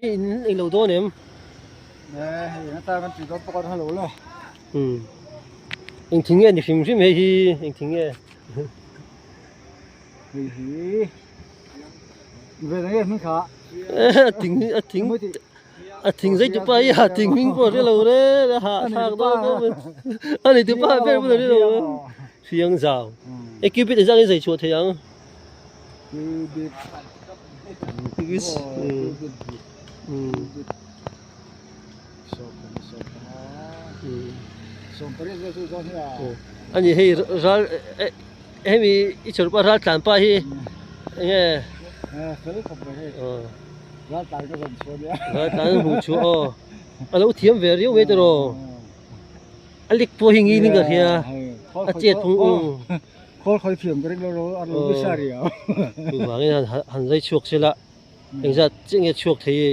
In eng lo dawn em? Nge hei eng atan kan tih dawn pawh kan hre lo le. Umm eng thing nge ni hrim hrim hei hi eng thing nge? Hei hi ve nge hming kha? A thing a thing a thing zai tu pa hi a thing hming pawh hre lo re a hah thlak dawn dawn mai a ni tu pa ber pawh hre lo hriang zau e cupid engzah nge zai chhuah thei ang? Cupid Ani hei ral hemi i chawrh pawh ral tlan pa hi enge ral tlan hmuh chhuah aw a lo thiam ve riau mai tiraw a lek pawh hi ngin in ka hria a chet phung Khawl khawi thiam ka ring lo ro a ro nasa riau. Chuvangin han han zai chhuak sela engzat chiah nge chhuak thei e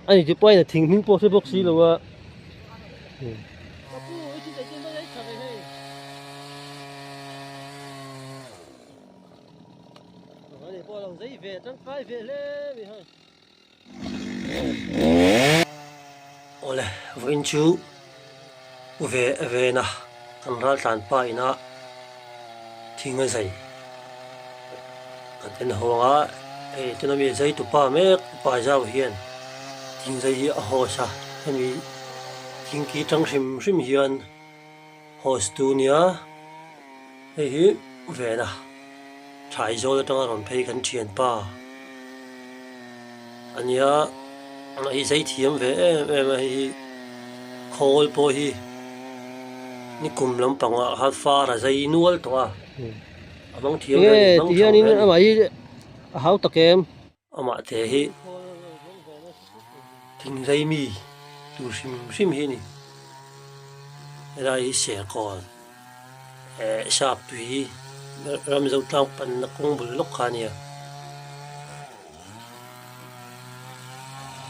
a ni tih pawhin a thing hming pawh hre bawk si lo a. Awle vawiin chu ve vena kan ral tlan pa ina thing a zai kan en hawng a hei tuna mi zai tu pa mek pa zau hian thing zai hi a hawse a hemi thing ki tang hrim hrim hian hawse tu nia hei hi vena. Thaizawl atanga rawn phei kan thianpa a nia a hi zai thiam ve em em a hei hi khawl pawh hi ni kum lampangah khan far a zai nual tawh a a hmang thiam ve a ni hmang tha ve a ni. Amah hi a hau tak em? Amah te hi thingzai mi tur hrim hrim hi a ni. Helai hi Serkawn eh sap tui Ramzo tlang panna kawng bul lawk kha a nia.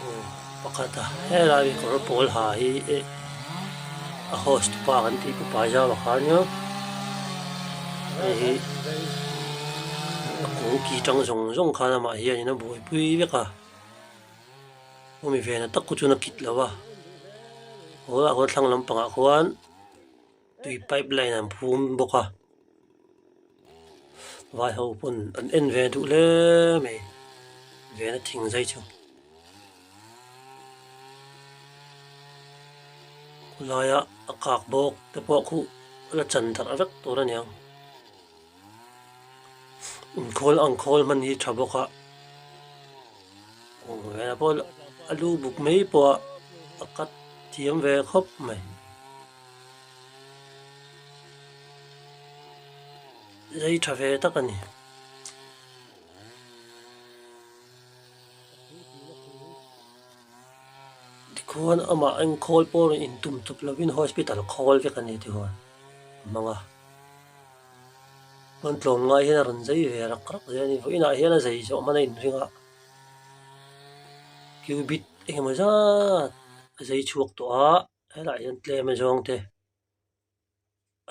Aw pakhat a helai hi kawr pawl ha hi eh a host pa kan tih pu Paizau kha a nia. Hei hi a kung ki tang zawng zawng khan amah hianin a buaipui vek a hemi vena tak khu chuan a kit lo a hawlah khuan thlang lampangah khuan tui pipe line an phum bawk a vai ho pawn an en ve duh hle mai vena thing zai chu. Khawlaia a kak bawk te pawh khu la chan darh vek tur a niang inkhawl ang khawl hman hi tha bawk a aw velah pawh a lu buk mai pawh a cut thiam ve khawp mai zai tha ve tak a ni. Tikhuan amah enkhawl pawh rawn intum chawp lovin hospital khawl vek a ni tikhuan a hmang a. Chuan tlawmngai hian a rawn zai ve rak rak zel a ni. Vawiinah hian a zai zawh hman a inring a, cubit engemaw zat a zai chhuak tawh a, helaiah hian tlem a zawng te.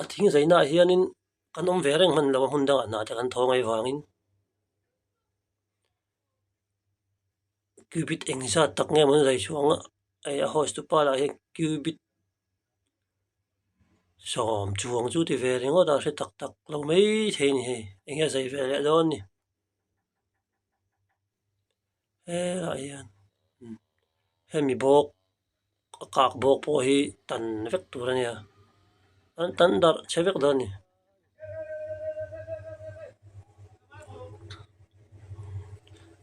A thing zainaah hianin kan awm ve reng hman lo a hmun dangah hna te kan thaw ngaih vangin. Cubit eng zat tak nge maw zai chhuang a hei a host tupa lah hian cubit sawm chuang chu ti ve ringawt a hre tak tak lo mai thei a ni hei eng nge zai ve leh dawn ni helaiah hian hemi bawk a kak bawk pawh hi tan vek tur a nia an tan darh chhe vek dawn a ni.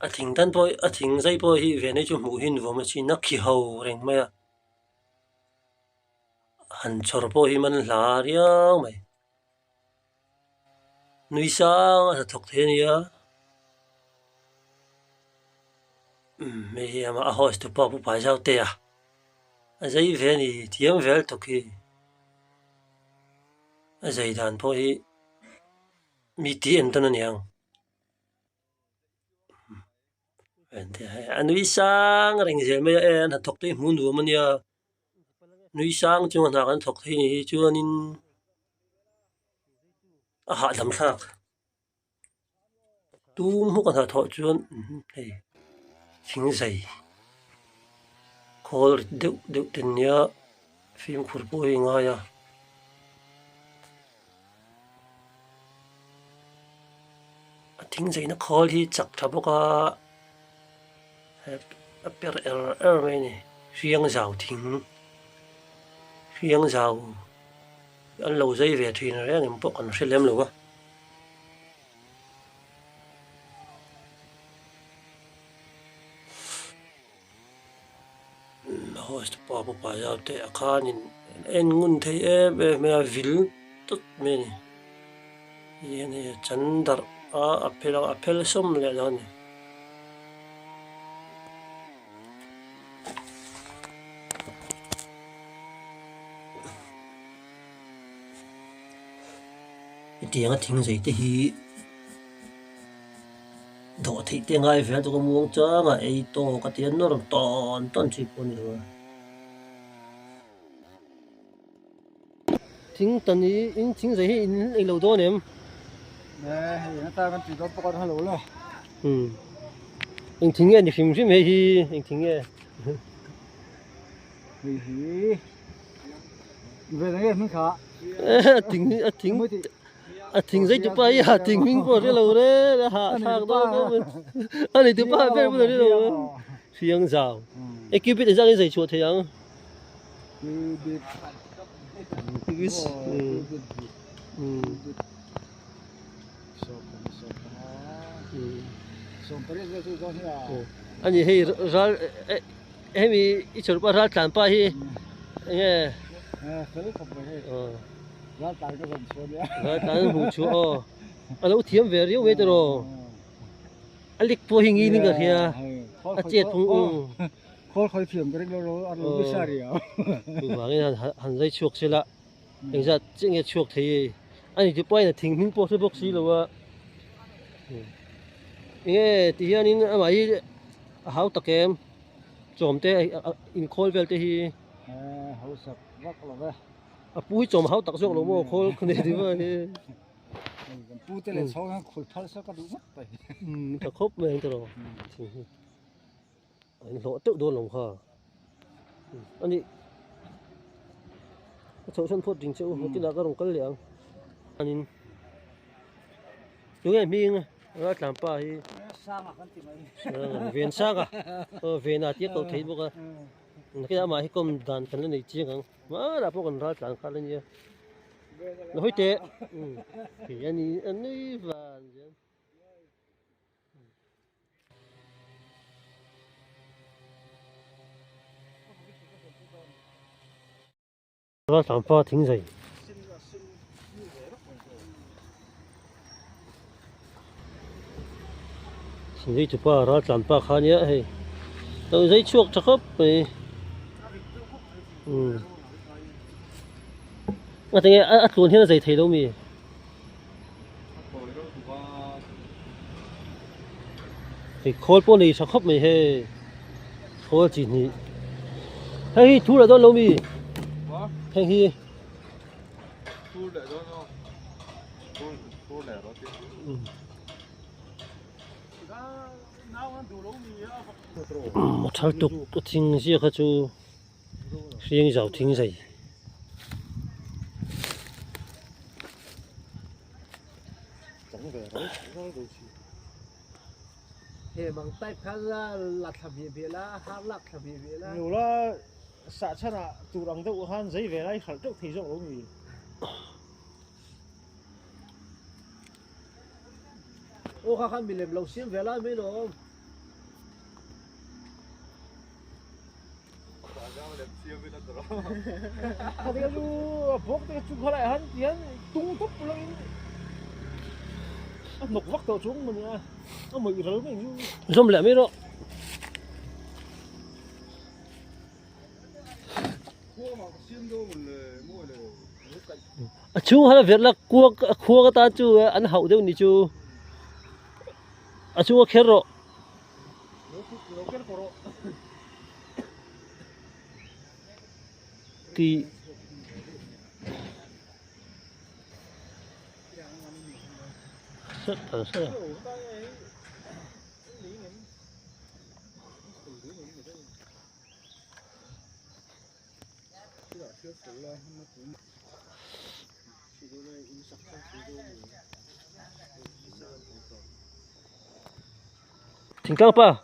A thing tan pawh a thing zai pawh hi ve nei chu hmuh hi nuam a chin a khi ho reng mai a han chhawr pawh hi man hla riau mai nui sang a hnathawk thei a nia umm hei hi a host tu pawh a pu Paizau te a a zai ve a ni thiam vel tawk hi. A zai dan pawh hi mi tih en dawn a niang a nui sang reng zel mai a e an hnathawk te hi hmuh nuam a nia nui sang chunga hna kan thawk thei ni hi chuanin a hahdam thlak. Tum hmuk a hnathawh chuan hei thing zai Khawl rit deuh deuh te nia fimkhur pawh hi ngai a. A thing zaina khawl hi chak tha bawk a a per er er mai a ni hriang zau thing hriang zau an lo zai ve thin reng em pawh kan hre lem lo a. Host pa pa zau te a khanin en ngun thei em em mai a vil tawt mai a ni hian hei a chan darh a a phel a a phel sawm leh dawn a ni. Hetianga thing zei te hi dawh theih te ngai vel chu ka muang chang a ei tawk a tia nawr tawn tawn chi pawh a ni lo a. Thing tan hi in thing zei hi in ei lo dawn em? Nge hei na tan kan tih dawn pawh kan hre lo le. Umm eng thing nge ni hrim hrim hei hi eng thing nge? Hei hi ve nge hming kha. A thing a thing a thing zei tu pa hi a thing hming pawh a hre lo re a hah thlak dawn dawn mai a nei tu pa ber pawh a hre lo hriang zau e cupid engzah nge zai chhuah thei ang cupid ani hei ral hemi i chawrh pawh ral tlan pah hi enge ral tlan hmuh chhuah aw a lo thiam ve riau mai tiraw a lik pawh hi ngin in ka hria a chet phung u chuvangin han zai chhuak sela engzat chiah nge chhuak thei e ani chu pawhin a thing hming pawh hre bawk si lo a enge ti hianin amah hi a hau tak em chawm te inkhawl vel te hi a pu hi chawm hau tak zawk lo maw khawl nei ti mai hi tha khawp mai ang tiraw thing hi a inhlawh teuh dawn lo kha ani ka chhoh sawn phawt ding che u hetilah ka rawn kal leh ang anin tunge hming raltlan pa hi ven sanga aw vena tia koh theih bawk a nakin amah hi kawm dan kan la nei chiang ang hmanah pawh kan raltlan kha la nia la hawi teh ani ani van zel. Raltlanpa thing zai. Thing zai tupa raltlanpa kha nia hei. Lo zai chhuak tha khawp mai. Umm. A tinge a tluan hian a zai thei lo mi? Hei khawl pawh nei tha khawp mai hei khawl chi hnih hei hi thur leh dawn lo mi heng hi a thal tuk a thing zia kha chu hriang zau thing zai. Zawm leh mai rawh. A chhung han a verh la kuak a khuang atan chu an hauh deuh ni chu a chhung a kher rawh. Tih Thingtlang pa.